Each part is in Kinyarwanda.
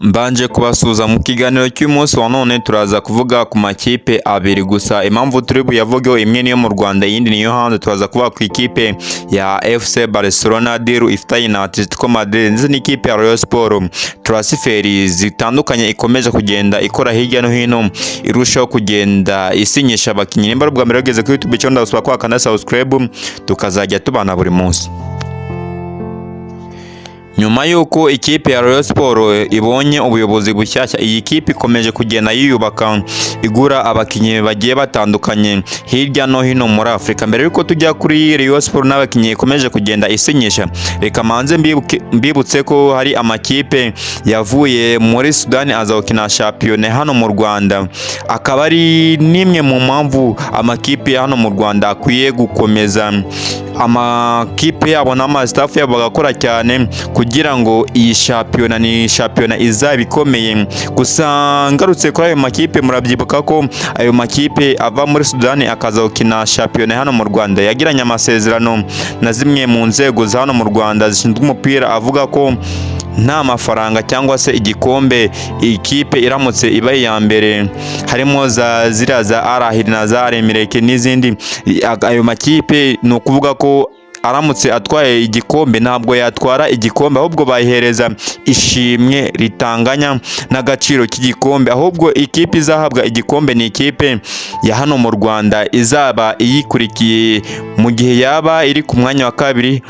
Mbanje kubasuhuza mu kiganiro cy'umunsi wa none. Turaza kuvuga ku makipe abiri gusa. Impamvu turi buyavugeho, imwe niyo mu Rwanda, iyindi niyo hanze. Turaza kuvuga ku ikipe ya FC Barcelona, deal ifitanye na Atletico Madrid, ndetse n'ikipe ya Rayon Sport, transfer zitandukanye ikomeje kugenda ikora hirya no hino, irushaho kugenda isinyisha abakinnyi. Nimba ari ubwa mbere ugeze kuri YouTube channel, ndagusaba ko wakanda subscribe, tukazajya tubana buri munsi. Nyuma y'uko ikipe ya Rayon Sport ibonye ubuyobozi bushyashya, iyi kipe ikomeje kugenda yiyubaka, igura abakinnyi bagiye batandukanye hirya no hino muri Afurika. Mbere y'uko tujya kuri Rayon Sport n'abakinnyi ikomeje kugenda isinyisha, reka manze mbibutse ko hari amakipe yavuye muri Sudani aza gukina shampiyona hano mu Rwanda, akaba ari n'imwe mu mpamvu amakipe ya hano mu Rwanda akwiye gukomeza amakipe yabo n'ama staff yabo bagakora cyane kugira ngo iyi shampiyona ni shampiyona izaba ikomeye. Gusa ngarutse kuri ayo makipe, murabyibuka ko ayo makipe ava muri Sudani akaza gukina shampiyona hano mu Rwanda yagiranye amasezerano na zimwe mu nzego za hano mu Rwanda zishinzwe umupira, avuga ko nta mafaranga cyangwa se igikombe ikipe iramutse iba iya mbere, harimo za ziriya za Al Ahly na za Al Merreikh n'izindi. Ayo makipe, ni ukuvuga ko aramutse atwaye igikombe, ntabwo yatwara igikombe, ahubwo bayihereza ishimwe ritanganya n'agaciro k'igikombe. Ahubwo ikipe izahabwa igikombe ni ikipe ya hano mu Rwanda izaba iyikurikiye. Mu gihe yaba iri ku mwanya wa kabiri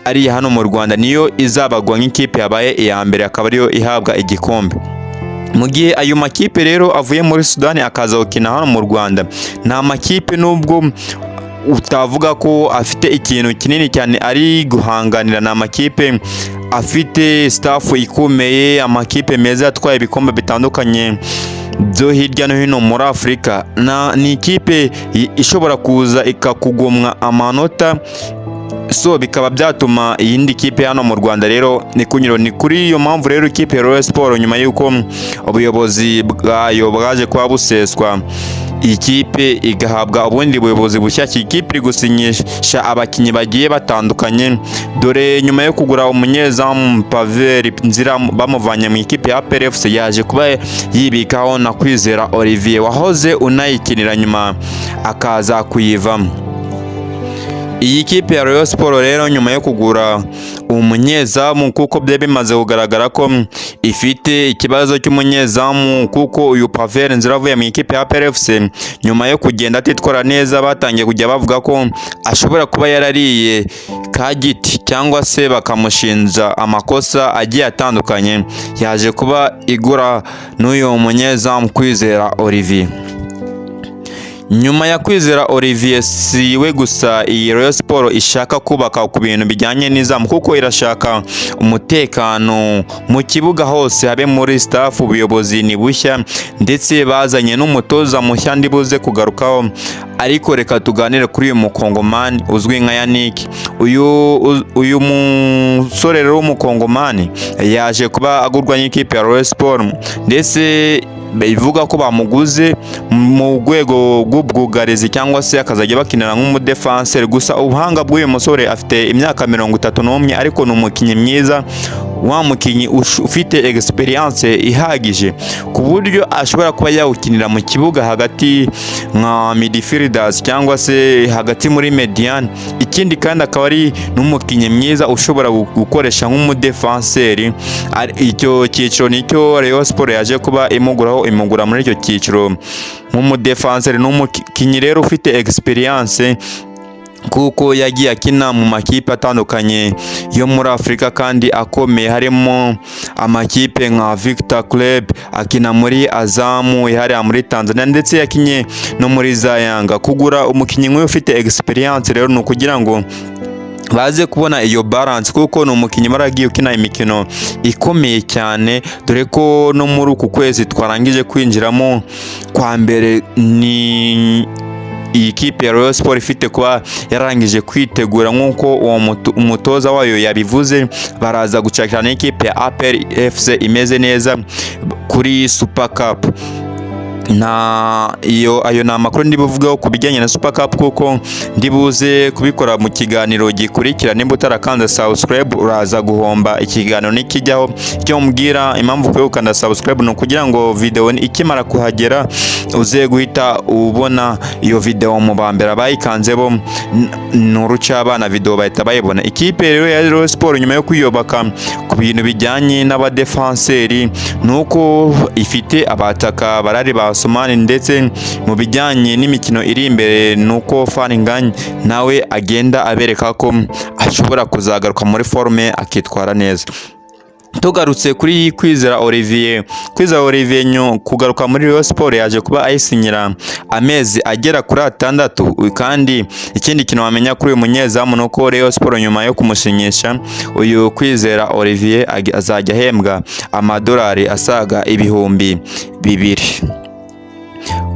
ari iya hano mu Rwanda, niyo izabagwa nk'ikipe yabaye iya mbere, akaba ariyo ihabwa igikombe. Mu gihe ayo makipe rero avuye muri Sudani akaza gukina hano mu Rwanda, ni amakipe nubwo utavuga ko afite ikintu kinini cyane ari guhanganira, ni amakipe afite staff ikomeye, amakipe meza yatwaye ibikombe bitandukanye byo hirya no hino muri Afurika. Ni ikipe ishobora kuza ikakugomwa amanota, so bikaba byatuma iyindi kipe hano mu Rwanda rero ni kunyura. Ni kuri iyo mpamvu rero ikipe ya Rayon Sport, nyuma y'uko ubuyobozi bwayo bwaje kuba buseswa, iyi kipe igahabwa ubundi buyobozi bushyashya, iyi kipe iri gusinyisha abakinnyi bagiye batandukanye. Dore nyuma yo kugura umunyezamu Pavel Nzira bamuvanye mu ikipe ya APR FC, yaje kuba yibikaho na Kwizera Olivier wahoze unayikinira, nyuma akaza kuyivamo. Iyi kipe ya Rayon Sport rero, nyuma yo kugura umunyezamu, kuko byari bimaze kugaragara ko ifite ikibazo cy'umunyezamu, kuko uyu Pavel Nzira avuye mu ikipe ya APR FC, nyuma yo kugenda atitwara neza, batangiye kujya bavuga ko ashobora kuba yarariye kagiti cyangwa se bakamushinja amakosa agiye atandukanye, yaje kuba igura n'uyu munyezamu Kwizera Olivier. Nyuma ya Kwizera Olivier, si we gusa iyi Rayon Sport ishaka kubaka ku bintu bijyanye n'izamu, kuko irashaka umutekano mu kibuga hose, habe muri staff. Ubuyobozi ni bushya, ndetse bazanye n'umutoza mushya ndibuze kugarukaho. Ariko reka tuganire kuri uyu mukongomani uzwi nka Yannick. Uyu musore rero w'umukongomani yaje kuba agurwa n'ikipe ya Rayon Sport, ndetse bivuga ko bamuguze mu rwego rw'ubwugarizi cyangwa se akazajya bakinira nk'umudefanseri. Gusa ubuhanga bw'uyu musore, afite imyaka 31, ariko ni umukinnyi mwiza, wa mukinnyi ufite experience ihagije ku buryo ashobora kuba yawukinira mu kibuga hagati nka midfielders cyangwa se hagati muri médiane. Ikindi kandi akaba ari n'umukinnyi mwiza ushobora gukoresha nk'umudefanseri. Icyo cyiciro nicyo Rayon Sport yaje kuba imuguraho, imugura muri icyo cyiciro nk'umudefanseri. Ni umukinnyi rero ufite experience, kuko yagiye akina mu makipe atandukanye yo muri Afurika kandi akomeye, harimo amakipe nka Victor Club, akina muri Azamu hariya muri Tanzania, ndetse yakinye no muri za Yanga. Kugura umukinnyi nk'uyu ufite experience rero ni ukugira ngo baze kubona iyo balance, kuko ni umukinnyi baragiye ukina imikino ikomeye cyane, dore ko no muri uku kwezi twarangije kwinjiramo kwa mbere, ni iyi kipe ya Rayon Sport ifite kuba yarangije kwitegura nk'uko uwo umutoza wayo yabivuze. Baraza gucakirana n'ikipe ya APR FC imeze neza kuri Super Cup. Nta iyo, ayo ni amakuru ndi buvugeho ku bijyanye na Super Cup, kuko ndibuze kubikora mu kiganiro gikurikira. Nimba utarakanze subscribe, uraza guhomba ikiganiro nikijyaho. Icyo mubwira, impamvu ukwiye gukanda subscribe ni ukugira ngo video ikimara kuhagera uze guhita ubona iyo video mu ba mbere. Abayikanze bo ni urucabana, video bahita bayibona. Ikipe rero ya Rayon Sport, nyuma yo kwiyubaka ku bintu bijyanye n'abadefanseri, ni uko ifite abataka barari ba Sumani, ndetse mu bijyanye n'imikino iri imbere ni uko Fall Ngagne nawe agenda abereka ko ashobora kuzagaruka muri forme akitwara neza. Tugarutse kuri Kwizera Olivier, Kwizera Olivier kugaruka muri Rayon Sport yaje kuba ayisinyira amezi agera kuri 6. Kandi ikindi kintu wamenya kuri uyu munyezamu ni uko Rayon Sport, nyuma yo kumushinyisha uyu Kwizera Olivier, azajya ahembwa amadolari asaga 2000.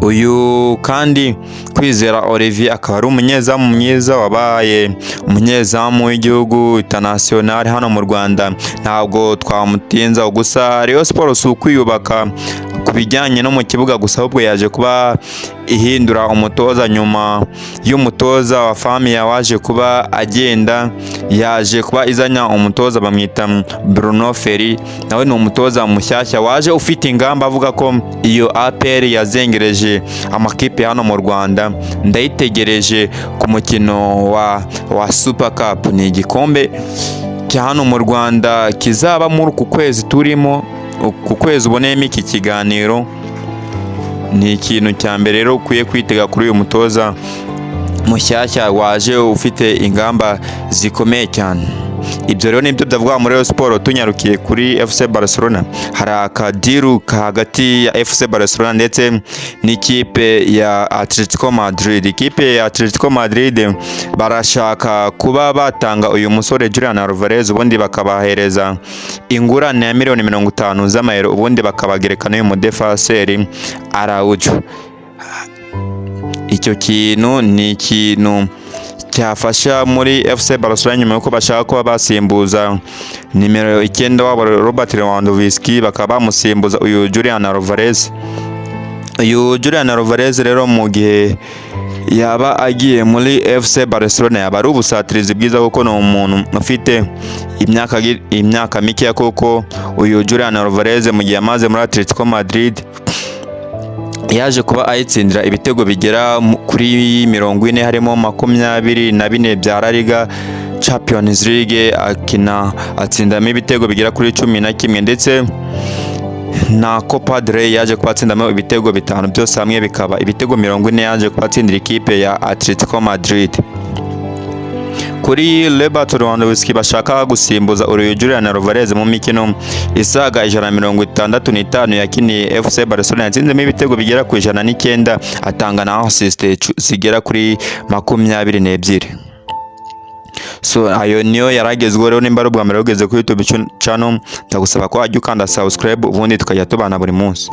Uyu kandi Kwizera Olivier akaba ari umunyezamu mwiza, wabaye umunyezamu w'igihugu international hano mu Rwanda. Ntabwo twamutinza. Gusa Rayon Sport si ukwiyubaka ku bijyanye no mu kibuga gusa, ahubwo yaje kuba ihindura umutoza. Nyuma y'umutoza wa Famiya waje kuba agenda, yaje kuba izanya umutoza bamwita Bruno Ferry. Nawe ni umutoza mushyashya waje ufite ingamba, avuga ko iyo APR yazengereje amakipe hano mu Rwanda ndayitegereje ku mukino wa Super Cup. Ni igikombe cya hano mu Rwanda kizaba muri uku kwezi turimo, uku kwezi uboneyemo iki kiganiro. Ni ikintu cya mbere rero ukwiye kwitega kuri uyu mutoza mushyashya waje ufite ingamba zikomeye cyane. Ibyo rero nibyo byavuga muri Rayon Sport. Tunyarukiye kuri FC Barcelona, hari akadiru ka hagati ya FC Barcelona ndetse n'ikipe ya Atletico Madrid. Ikipe ya Atletico Madrid barashaka kuba batanga uyu musore Julian Alvarez, ubundi bakabahereza ingurane ya miliyoni 50 z'amayero, ubundi bakabagereka n'uyu mudefaseri Araujo. Icyo kintu ni ikintu cyafasha muri FC Barcelona, nyuma y'uko bashaka kuba basimbuza nimero 9 wabo Robert Lewandowski, bakaba bamusimbuza uyu Julian Alvarez. Uyu Julian Alvarez rero, mu gihe yaba agiye muri FC Barcelona, yaba ari ubusatirizi bwiza, kuko ni umuntu ufite imyaka mikeya, kuko uyu Julian Alvarez mu gihe amaze muri Atletico Madrid yaje kuba ayitsindira ibitego bigera kuri 40, harimo 24 bya La Liga, Champions League akina atsindamo ibitego bigera kuri 11, ndetse na Copa del Rey yaje kuba atsindamo ibitego bitanu. Byose hamwe bikaba ibitego 40 yaje kuba atsindira ikipe ya Atletico Madrid. Kuri Robert Lewandowski bashaka gusimbuza uyu Julian Alvarez, mu mikino isaga 165 yakiniye FC Barcelona, yatsinzemo ibitego bigera ku 109, atanga na assist zigera kuri 22. So ayo niyo yaragezweho. Rero nimba ari ubwa mbere ugeze kuri YouTube channel, ndagusaba ko wajya ukanda subscribe, ubundi tukajya tubana buri munsi.